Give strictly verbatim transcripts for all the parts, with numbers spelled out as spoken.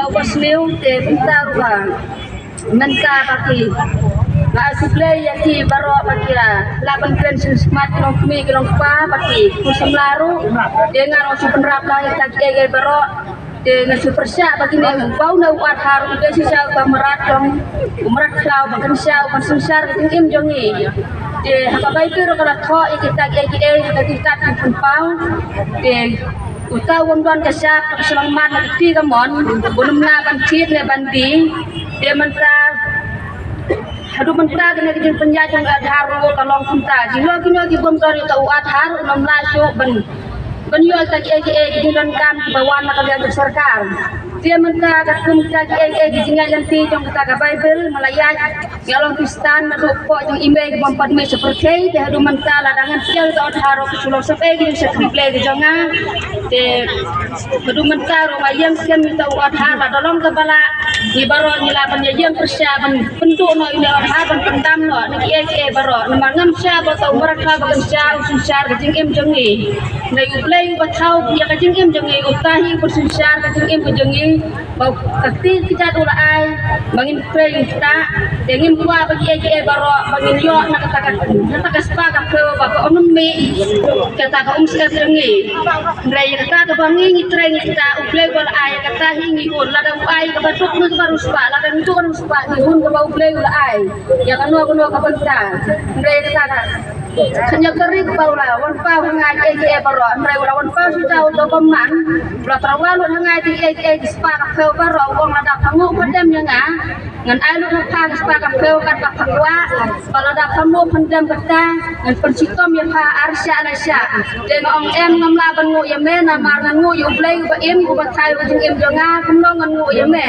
Ba sniew te mynta ruh ba mynta ba ki, ba shu Blei ïa ki baroh ba ki la lah ban kren shismat ki long kmie ki long kpa ba ki khun samla ruh. Te nga ruh shu pynrap lang ïa kita kiei kiei baroh. Te nga shu pyrshah ba kine u ba u na u Aadhaar u dei shisha u ba mrad jong u mrad khlaw ba kan sha u ban synshar ka jingim jong ngi. Te ha ka Baibl ruh ka la thoh ïa kita kiei kiei ha ka kitab ki Pynpaw. Te uta u bym don ka shap ka shlong man na ka kti kamon, u nym lah ban thied ne ban die. Te mynta haduh mynta kane ka jingpynïaid jong u Aadhaar ruh ka long kumta. Jingno kino ki bym don ïa uta u Aadhaar u nym lah shuh ban ban ïoh ïa kita kiei kiei ki jingdonkam kiba wan na ka liang jong sorkar. Te mynta katkum kita kiei kiei ki jingïaid lynti jong kata ka Baibl, ma la ïaid ïa long Khristan naduh pok jong i mei ki bym pat mih sha pyrthei, te haduh mynta lada ngan pdiang ïa uta u Aadhaar ruh ka shu long sep ei ki jingshakri Blei ka jong nga. Te haduh mynta ruh nga ïeng skhem ïa uta u Aadhaar, lada long kaba lah ngi baroh ngi lah ban ïa ïeng pyrshah ban pynduh noh ïa une u Aadhaar ban pyndam noh na kiei kiei baroh. Namar ngam shah ba uta u mrad khlaw ba kan sha u synshar ka jingim jong ngi. Hynrei u Blei uba thaw ïa ka jingim jong ngi, uta hi u pynsynshar ka jingim ka jong ngi. Ba ka kti ka jait u la ai ba ngin trei ngin ktah, te ngim kwah ba kiei kiei baroh ba ngin ïoh na kata ka, na kata ka spah ka phew ba ka ong mih kata ka umsyep jong ngi. Hynrei ïa kata kaba ngi ngi trei ngi ktah, u Blei uba la ai ïa kata hi ngi hun, lada u ai kaba duk ne kaba riewspah, lada ngi duk riewspah ngi hun kaba u Blei u la ai ïa kano kano ka bynta. Hynrei ïa kata ka Kynja ka ri kaba u la wan paw ha nga kiei kiei baroh, hynrei u la wan paw shuh da uta u bymman. U la tyrwa lut ha nga kiei kiei ki spah ka phew baroh, u ong lada pha nguh pha dem ïa nga, ngan ai lut ha pha ki spah ka phew katba pha kwah, bad lada pha nguh pha dem kata ngan pynshitom ïa pha ar shah lai shah. Te nga ong em, ngam lah ban nguh ïa me namar ngan nguh ïa u Blei uba im uba thaw ïa ka jingim jong nga, kumno ngan nguh ïa me.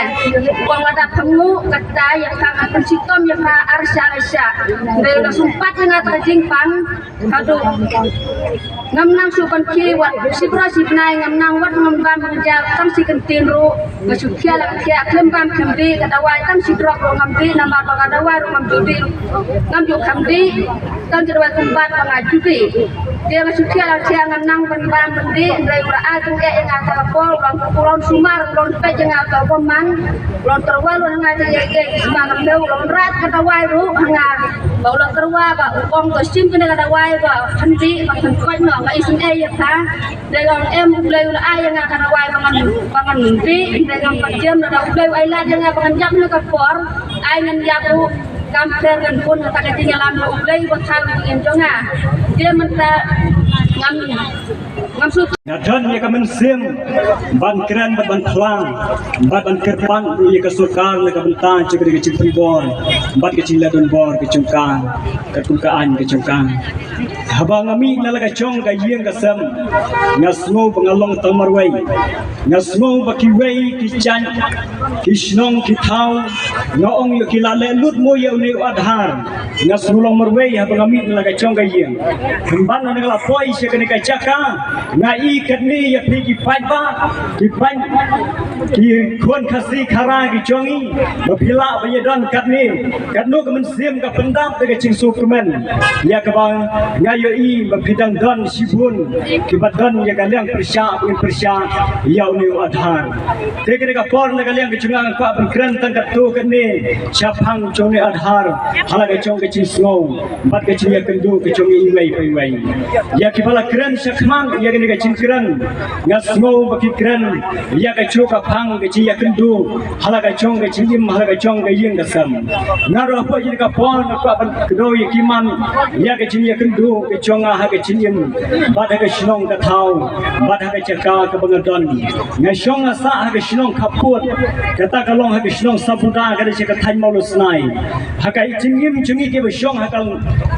U ong lada pha nguh kata ïa pha ngan pynshitom ïa pha ar shah lai shah. Hynrei u la sumpat ïa nga da ka jingpang. Haduh ngam nang shu pynkhie wat shi baroh shi bnai, ngam nang wat ngam bam ngam jam tang shi kyntien ruh. Nga shu khia la ka khia, khlem bam khlem dih, ka dawai tang shi drop ruh ngam dih, namar ba ka dawai ruh ngam ju dih, ngam ju kham dih. Tang shi dawai kumbat ba nga ju dih. Te nga shu khia la ka khia, ngam nang ban bam ban dih, hynrei u la ai jingeh ïa nga ha ka por, u la, u la sumar, u la peit ïa nga ha u bymman, u la tyrwa lut ha nga kiei kiei ki spah ka phew, u la wanrah ka dawai ruh ha nga. Ba u la tyrwa ba u ong to shim kane ka dawai ba phan dih ba phan koit noh, nga isynei ïa pha. Te nga ong em, u Blei u la ai ïa nga ka dawai ba ngan, ba ngan dih, te ngam pat jem, lada u Blei u ai lad ïa nga ba ngan ïap ha kane ka por, ai ngan ïap ruh, kam pher ngan bun ha kata ka jingïalam ba u Blei uba thaw ïa ka jingim jong nga. Te mynta ngam, ngam shu Nga don ïa ka mynsiem ban kren bad ban phlang bad ban kyrpad ïa ka sorkar na ka bynta jong ka jingpynbor bad ka jingleh donbor ka jong ka, katkum ka aiñ ka jong ka. Haba nga mih na la ka jong ka ïing ka sem, nga sngew ba nga long tang marwei. Nga sngew ba kiwei ki jait, ki shnong ki thaw, nga ong ïa ki la leh lut mo ïa une u Aadhaar. Nga sngew long marwei haba nga mih na la ka jong ka ïing. Hynrei haba nga la poi sha kane ka jaka, nga i katne ïa phi ki paidbah, ki paid, ki khun Khasi Khara ki jong ngi, ba phi lah ban ïadon katne. Katno ka mynsiem ka pyndap da ka jingsngewkmen ïa kaba nga ïohi ba phi dang don shibun kiba don ïa ka liang pyrshah, pyrshah ïa une u Aadhaar. Te kane ka por na ka liang ka jong nga nga kwah ban kren tang katto katne shaphang jong une u Aadhaar, ha la ka jong ka jingsngew bad ka jingïakynduh ka jong ngi iwei pa iwei. Ïa kiba la kren shakhmat ïa kane ka jingkren, nga sngew ba ki kren ïa ka juh ka phang ka jingïakynduh ha la ka jong ka jingim, ha la ka jong ka ïing ka sem. Nga ruh hapoh kane ka por nga kwah ban kdew ïa ki man ïa ka jingïakynduh ka jong nga ha ka jingim bad ha ka shnong ka thaw bad ha ka jaka kaba nga don. Nga shong nga sah ha ka shnong Khappud, kata ka long ha ka shnong Sabuda, ka dei sha ka thaiñ Mawlasnai. Ha ka jingim jong ngi kiba shong ha ka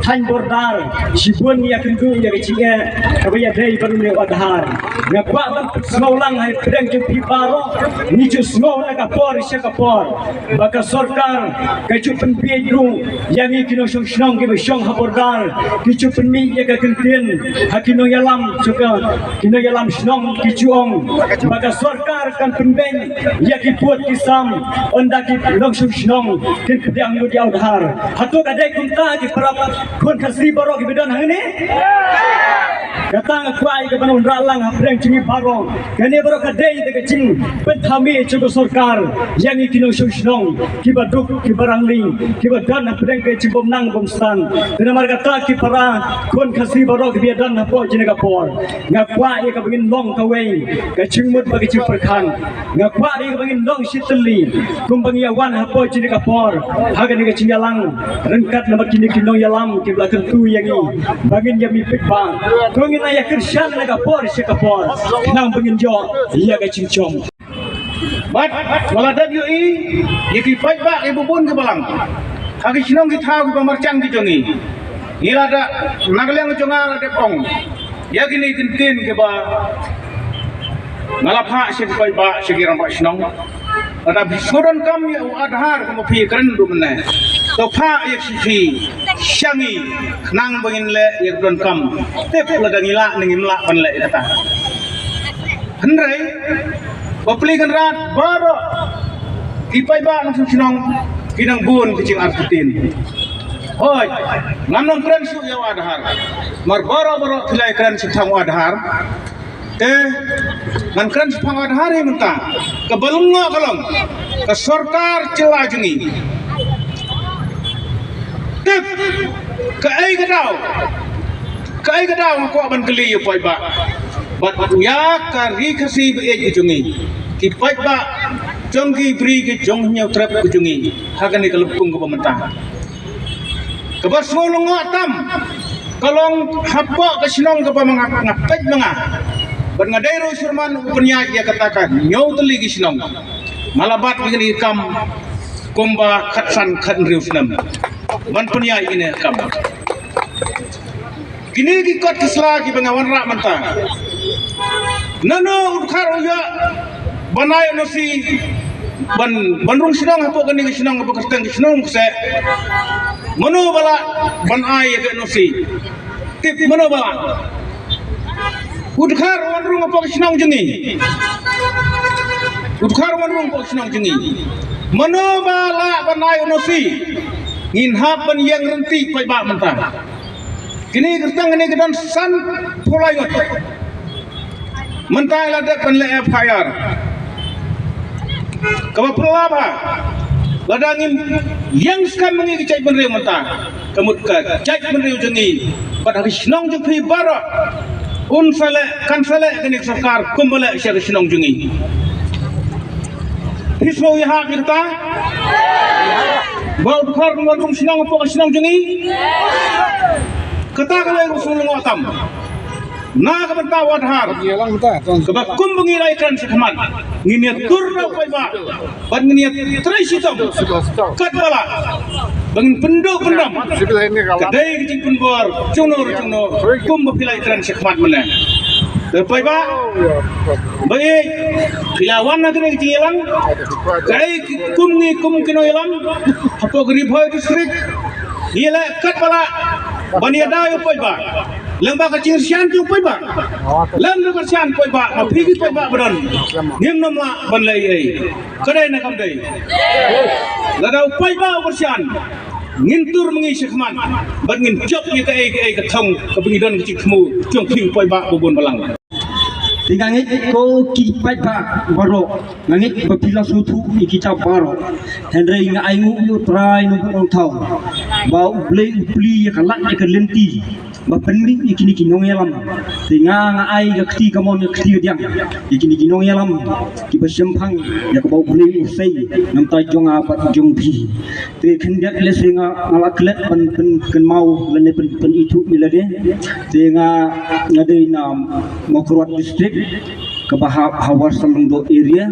thaiñ border, shibun ngi ïakynduh ïa ka jingeh kaba ïadei bad une u Aadhaar. Nga kwah ban pynsngew lang ha pdeng jong phi baroh, ngi ju sngew na ka por sha ka por ba ka sorkar ka ju pynbiej ruh ïa ngi ki nongshong shnong kiba shong ha border, ki ju pynmih Ïa ka kyntien ha ki nongïalam shuka, ki nongïalam shnong ki ju ong ba ka sorkar kan pynbeiñ ïa ki pud ki sam, ynda ki nongshong shnong kin pdiang lut ïa u Adhar. Hato ka dei kumta ki para khun Khasi baroh kiba don hangne? Kata nga kwah ïa ka ban wanrah lang hapdeng jong ngi baroh. Kane baroh ka dei da ka jingpynthame jong ka sorkar ïa ngi ki nongshong shnong kiba duk, kiba rangli, kiba don hapdeng ka jingbymnang bymsan. Te namar kata ki para khun Khasi baroh kiba ïadon hapoh jong kane ka por, nga kwah ïa ka ba ngin long kawei ka jingmut bad ka jingpyrkhat. Nga kwah ïa ka ba ngin long shitylli kumba ngi ïa wan hapoh jong kane ka por ha kane ka jingïalang ryngkat namar kine ki nongïalam kiba la kyntu ïa ngi ba ngin ïa mih paidbah. Ko ngin ïa kyrshan na ka por sha ka por khnang ba ngin ïoh ïa ka jingjop. Bad nga la dep ïohi ïa ki paidbah kiba bun kiba lang ha ki shnong ki thaw kiba marjan ki jong ngi. Ngi la da na ka liang jong nga la dep ong ïa kine ki ktien kiba nga la phah sha ki paidbah, sha ki rangbah shnong. Lada phi sngewdonkam ïa u Aadhaar kumba phi kren ruh mynne, to phah ïa shi phi sha ngi khnang ba ngin leh ïa ka donkam. Tip lada ngi lah ne ngim lah ban leh ïa kata. Hynrei ba pli kynrad baroh ki paidbah nongshong shnong ki nang bun ki jingartatien. Hooid, ngam nang kren shuh ïa u Aadhaar. Mar baroh baroh phi la ïakren shaphang u Aadhaar. Te ngan kren shaphang u Aadhaar hi mynta. Kaba lyngngoh ka long ka sorkar jylla jong ngi. Tip kaei ka daw, kaei ka daw nga kwah ban kylli ïa u paidbah. Bad ïa ka ri Khasi ba ïeit ka jong ngi, ki paidbah jong ki bri ki jong Hynñiewtrep ka jong ngi ha kane ka lympung kaba mynta. Kaba sngewlyngngoh tam ka long hapoh ka shnong kaba ma nga, nga peit ma nga. Bad nga dei ruh u chairman u pynïaid ïa kata ka hynñiew tylli ki shnong. Nga la bat ïa kane ka kam kumba khatsan khathynriew snem ban pynïaid ïa kane ka kam. Kine ki kot ki sla kiba nga wanrah mynta. Nano u dkhar u ïoh ban ai N O C ban, ban rung shnong hapoh kane ka shnong kaba kyrteng ka shnong Kseh? Mano ba lah ban ai ïa ka N O C? Tip mano ba lah? U dkhar u wan rung hapoh ka shnong jong ngi. U dkhar u wan rung hapoh ka shnong jong ngi. Mano ba lah ban ai N O C? Ngin hap ban ïeng rynti paidbah mynta. Kine ki kyrteng kine ki don sanphew lai ngut. Mynta i la dep ban leh F I R. Kaba pynlap ha lada ngim ïeng skhem ma ngi ki jaitbynriew mynta, ka mut ka jaitbynriew jong ngi bad ha ki shnong jong phi baroh un sa leh, kan sa leh kane ka sorkar kumba leh sha ka shnong jong ngi. Phi sngewbha ïa kata? Ba u dkhar u wan rung shnong hapoh ka shnong jong ngi. Kata ka long ka sngewlyngngoh tam na ka bynta u Aadhaar. Kaba kumba ngi la ïakren shakhmat, ngin ïatur da u paidbah bad ngin ïatrei shitom katba lah ba ngin pynduh pyndam. Ka dei ka jingpynbor jong no jong no kumba phi la ïakren shakhmat mynne. Te paidbah ba ïeit, phi la wan ha kane ka jingïalang. Kaei kum ngi kum ki nongïalam hapoh ka Ri Bhoi District, ngi leh katba lah ban ïada ïa u paidbah. Lem bad ka jingkyrshan jong u paidbah, lem bad ka jingkyrshan paidbah, ma phi ki paidbah ba don, ngim nym lah ban leh ei ei. Ka dei ne kam dei? Lada u paidbah u kyrshan, ngin tur ma ngi shakhmat bad ngin jop ïa kaei kaei ka thong kaba ngi don ka jingthmu jong phi u paidbah ba bun balang. Te nga ngeit ko ki paidbah baroh, nga ngeit ba phi la sngewthuh ïa kita baroh. Hynrei nga ainguh ïa U Trai Nongbuh Nongthaw ba U Blei u plie ïa ka lad ïa ka lynti ba pynmih ïa kine ki nongïalam. Te nga, nga ai ka kti kamon, ka kti kadiang ïa kine ki nongïalam kiba shemphang ïa kaba U Blei u sei na ka bynta jong nga bad jong phi. Te khyndiat lehse nga, nga la klet ban pynkynmaw lane pyn, pynithuh ïa lade. Te nga, nga dei na Mawkyrwat District, kaba ha, ha Warsan Lyngdoh area,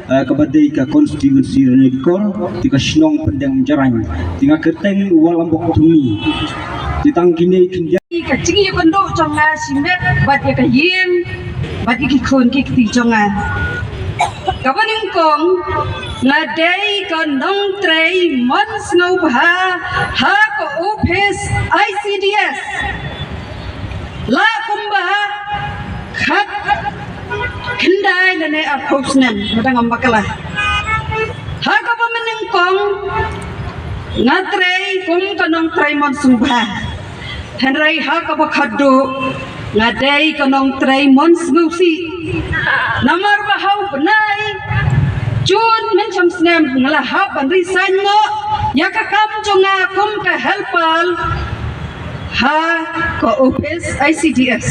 eh, kaba dei ka constituency Ranibikor, te ka shnong Pyndengjrain. Te nga kyrteng Walambok Thungni. Te tang kine khyndiat. Ka jingïakynduh jong nga shimet bad ïa ka ïing bad ïa ki khun ki kti jong nga. Kaba nyngkong, nga dei ka nongtrei mon sngewbha ha ka ophis I C D S. La kumba khat khyndai lane arphew snem, nga dang ym bakla. Ha kaba mynnyngkong nga trei kum ka nongtrei mon sngewbha. Hynrei ha kaba khatduh nga dei ka nongtrei mon sngewsih. Namar ba ha u bnai Jun mynshem snem nga la hap ban resign noh ïa ka kam jong nga kum ka helper ha ka office I C D S.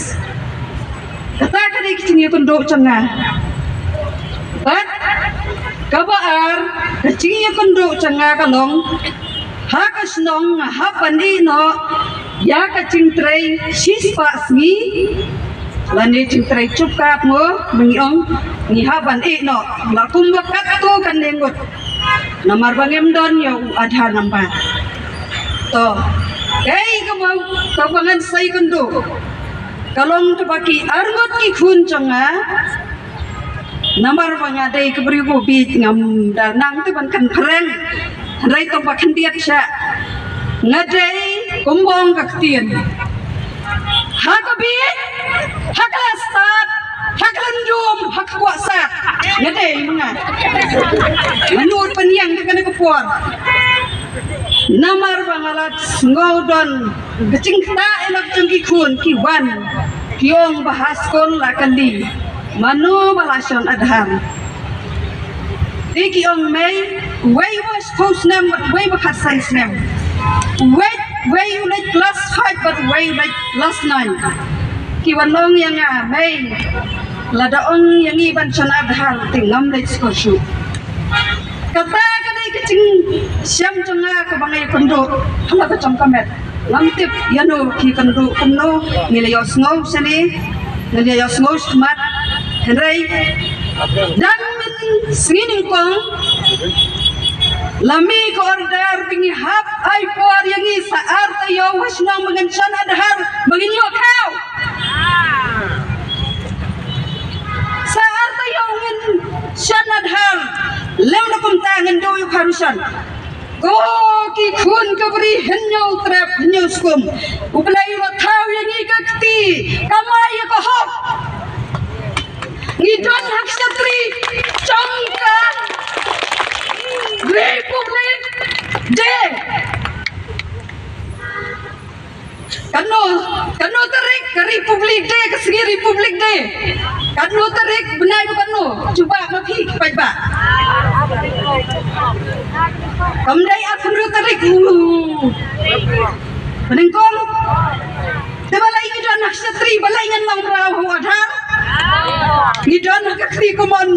Kata ka dei ka jingïakynduh jong nga. Bad kaba ar ka jingïakynduh jong nga ka long ha ka shnong nga hap ban ïeh noh ïa ka jingtrei shispah sngi. Lane jingtrei jubkap mo, mynnyngkong ngi hap ban ïeh noh la kumba katto katne ngut. Namar ba ngim don ïa u Aadhaar number. To, kaei kaba, kaba ngan sa ïakynduh ka long kaba ki arngut ki khun jong nga. Namar ba nga dei ka briew ba bieit, ngam da nang te ban kren phareng. Hynrei tang ba khyndiat sha nga dei kumba ong ka ktien. Ha ka bieit, ha ka la stad, ha ka la ndum, ha ka kwah sah. Nga dei ma nga. Nga nud pynïeng ka kane ka por. Namar ba nga la sngew don ka jingktah ïa la ka jong ki khun ki wan ki ong ba ha skul la kylli mano ba la shon Aadhaar. Te ki ong mei, wei ba shiphew snem bad wei ba khatsan snem. Wei, wei u leit class five bad wei u leit class nine. Ki wan ong ïa nga mei, lada ong ïa ngi ban shon Aadhaar te ngam leit skul shuh. Kata ka dei ka jingshem jong nga kaba nga ïakynduh ha la ka jong ka met. Ngam tip ïano ki kynduh kumno, ngi la ïohsngew shane, ngi la ïohsngew shakhmat. Hynrei dang mynsngi nyngkong la mih ka order ba ngi hap ai por ïa ngi sa ar taïew ha shnong ba ngin shon Aadhaar ba ngin ïoh khaw. Sa ar taïew ngin shon Aadhaar, lem da kumta ngin duh ïa u kharu shon. Ko ki khun ka bri, hynñiew trep hynñiew skum. U Blei u la thaw ïa ngi ka kti, ka mai ïa ka hok. Ngi don ha ka shatri jong ka Republic Day. Katno, katno tarik ka Republic Day, ka sngi Republic Day? Katno tarik bnai ba katno? Cuba ma phi ki paidbah. Kam dei arphew tarik. Uh. Pynengkong. Te balei ngi don ha ka shatri, balei ngan long mraw ha u Aadhaar? Ngi don ha ka kti kumon.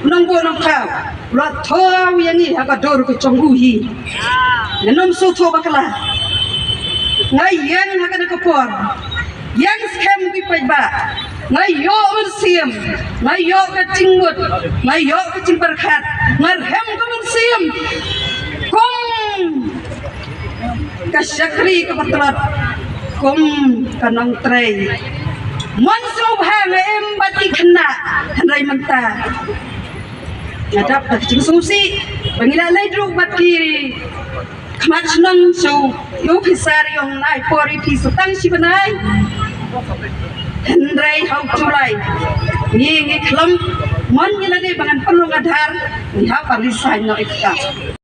Nongbuh nongthaw. La thaw ïa ngi ha ka dur ka jong u hi. Ngan ym sngewthuh bakla. Nga ïeng ha kane ka por. Ïeng skhem ki paidbah. Nga ïoh mynsiem. Nga ïoh ka jingmut. Nga ïoh ka jingpyrkhat. Nga rhem ka mynsiem. Kum ka shakri kaba tlot. Kum ka nongtrei mon sngewbha nga im bad ki khynnah. Hynrei mynta nga dap da ka jingsngewsih ba ngi la leit ruh bad ki khmat shnong sha u officer, ïa u nai por ïa phi sa tang shi bnai. Hynrei ha u July ngi, ngi khlem mon ngi lade ba ngan pynlong Aadhaar, ngi hap ban resign noh ïa ka.